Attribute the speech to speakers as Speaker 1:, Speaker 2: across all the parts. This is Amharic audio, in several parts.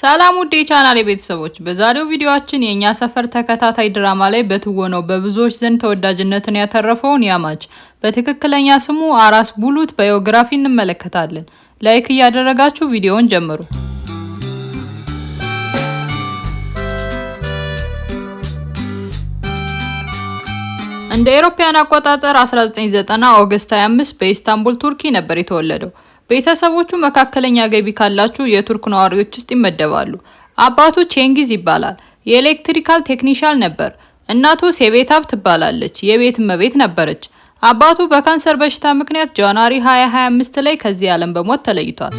Speaker 1: ሰላም ውድ የቻናሌ ቤተሰቦች፣ በዛሬው ቪዲዮአችን የኛ ሰፈር ተከታታይ ድራማ ላይ በትወናው በብዙዎች ዘንድ ተወዳጅነትን ያተረፈውን ያማች በትክክለኛ ስሙ አራስ ቡሉት biography እንመለከታለን። Like እያደረጋችሁ ቪዲዮውን ጀምሩ። እንደ አውሮፓውያን አቆጣጠር 1990 August 25 በኢስታንቡል ቱርኪ ነበር የተወለደው። ቤተሰቦቹ መካከለኛ ገቢ ካላቸው የቱርክ ነዋሪዎች ውስጥ ይመደባሉ። አባቱ ቼንጊዝ ይባላል። የ electrical technician ነበር። እናቱ ሴቤታብ ትባላለች። የቤት እመቤት ነበረች። አባቱ በካንሰር በሽታ ምክንያት January 2025 ላይ ከዚህ ዓለም በሞት ተለይቷል።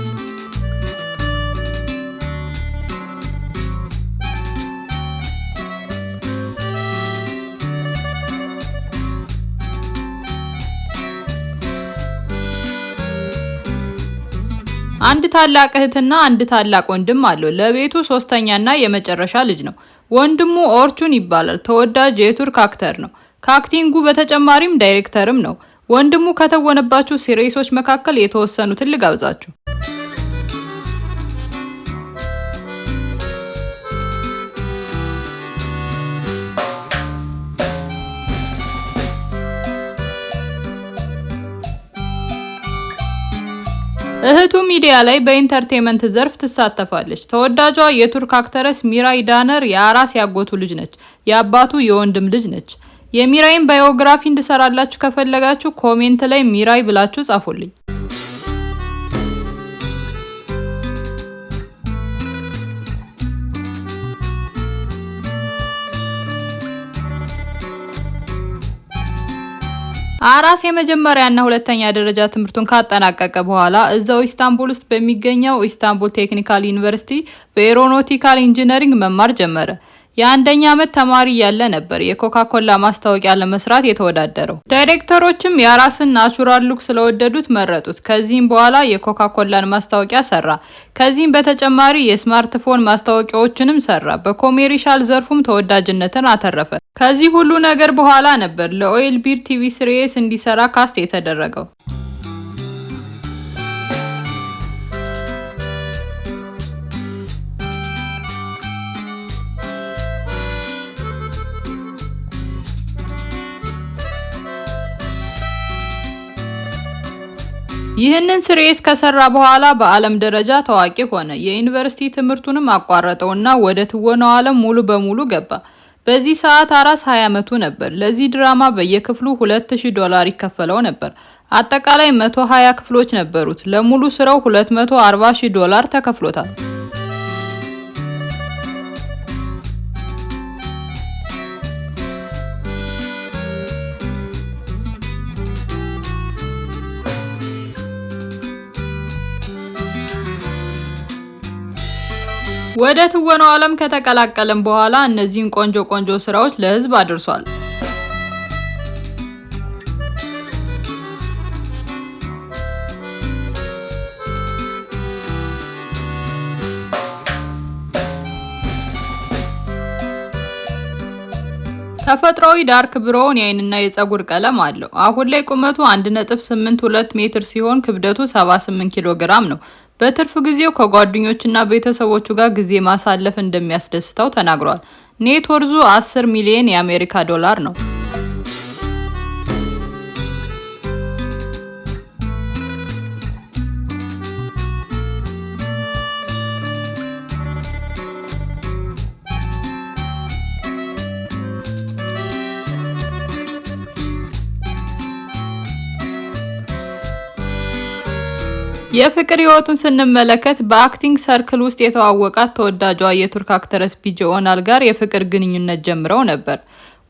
Speaker 1: አንድ ታላቅ እህትና አንድ ታላቅ ወንድም አለው። ለቤቱ ሶስተኛና የመጨረሻ ልጅ ነው። ወንድሙ ኦርቹን ይባላል። ተወዳጅ የቱርክ actor ነው። ከ acting ኡ በተጨማሪም ዳይሬክተርም ነው። ወንድሙ ከተወነባቸው series ኦች መካከል የተወሰኑትን ልጋብዛችሁ። እህቱ ሚዲያ ላይ በ entertainment ዘርፍ ትሳተፋለች። ተወዳጇ የቱርክ actress ሚራይ ዳነር የአራስ ያጎቱ ልጅ ነች። የአባቱ የወንድም ልጅ ነች። የሚራይን biography እንድሰራላችሁ ከፈለጋችሁ comment ላይ ሚራይ ብላችሁ ጻፉልኝ። አራስ የመጀመሪያና ሁለተኛ ደረጃ ትምህርቱን ካጠናቀቀ በኋላ እዛው ኢስታንቡል ውስጥ በሚገኘው ኢስታንቡል Technical University በ aeronautical engineering መማር ጀመረ። የአንደኛ ዓመት ተማሪ እያለ ነበር የኮካኮላ ማስታወቂያ ለመስራት የተወዳደረው። ዳይሬክተሮችም የአራስን natural look ስለወደዱት መረጡት። ከዚህም በኋላ የኮካኮላን ማስታወቂያ ሰራ። ከዚህም በተጨማሪ የስማርትፎን ማስታወቂያዎችንም ሰራ። በ commercial ዘርፉም ተወዳጅነትን አተረፈ። ከዚህ ሁሉ ነገር በኋላ ነበር ለኦይል ቢር TV series እንዲሰራ cast የተደረገው። ይህንን series ከሰራ በኋላ በዓለም ደረጃ ታዋቂ ሆነ። የዩኒቨርሲቲ ትምህርቱንም አቋረጠውና ወደ ትወናው ዓለም ሙሉ በሙሉ ገባ። በዚህ ሰዓት አራስ 20 ዓመቱ ነበር። ለዚህ ድራማ በየክፍሉ $2000 ይከፈለው ነበር። አጠቃላይ 120 ክፍሎች ነበሩት። ለሙሉ ስራው $240,000 ተከፍሎታል። ወደ ትወናው ዓለም ከተቀላቀለም በኋላ እነዚህን ቆንጆ ቆንጆ ስራዎች ለህዝብ አድርሷል። ተፈጥሯዊ dark brown የአይንና የፀጉር ቀለም አለው። አሁን ላይ ቁመቱ 1.82 ሜትር ሲሆን ክብደቱ 78 ኪሎ ግራም ነው። በትርፍ ጊዜው ከጓደኞቹና ቤተሰቦቹ ጋር ጊዜ ማሳለፍ እንደሚያስደስተው ተናግሯል። Net worth ኡ 10 ሚሊዮን የአሜሪካ ዶላር ነው። የፍቅር ህይወቱን ስንመለከት በ acting circle ውስጥ የተዋወቃት ተወዳጇ የቱርክ actress ቢጄ ኦናል ጋር የፍቅር ግንኙነት ጀምረው ነበር።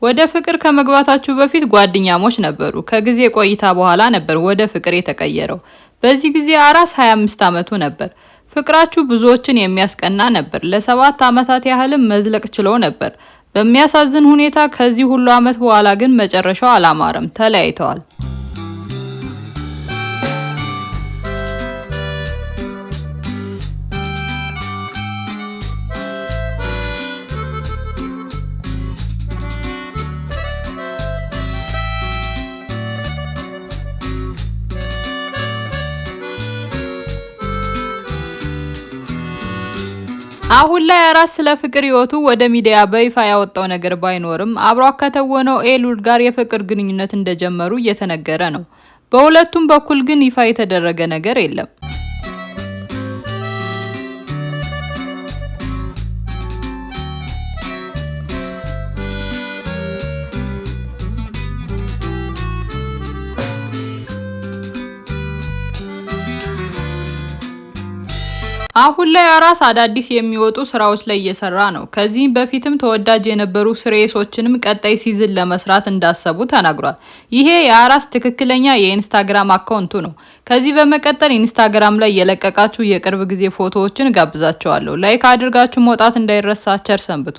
Speaker 1: ወደ ፍቅር ከመግባታቸው በፊት ጓደኛሞች ነበሩ። ከጊዜ ቆይታ በኋላ ነበር ወደ ፍቅር የተቀየረው። በዚህ ጊዜ አራስ 25 ዓመቱ ነበር። ፍቅራቸው ብዙዎችን የሚያስቀና ነበር። ለ7 ዓመታት ያህልም መዝለቅ ችለው ነበር። በሚያሳዝን ሁኔታ ከዚህ ሁሉ ዓመት በኋላ ግን መጨረሻው አላማረም፣ ተለያይተዋል። አሁን ላይ አራስ ስለ ፍቅር ህይወቱ ወደ ሚዲያ በይፋ ያወጣው ነገር ባይኖርም አብሯ ከተወነው ኤሉል ጋር የፍቅር ግንኙነት እንደጀመሩ እየተነገረ ነው። በሁለቱም በኩል ግን ይፋ የተደረገ ነገር የለም። አሁን ላይ አራስ አዳዲስ የሚወጡ ስራዎች ላይ እየሰራ ነው። ከዚህም በፊትም ተወዳጅ የነበሩ series ኦችንም ቀጣይ season ለመስራት እንዳሰቡ ተናግሯል። ይሄ የአራስ ትክክለኛ የኢንስታግራም account ኡ ነው። ከዚህ በመቀጠል ኢንስታግራም ላይ የለቀቃችሁ የቅርብ ጊዜ ፎቶዎችን ጋብዛችኋለሁ። Like አድርጋችሁ መውጣት እንዳይረሳ። ቸር ሰንብቱ።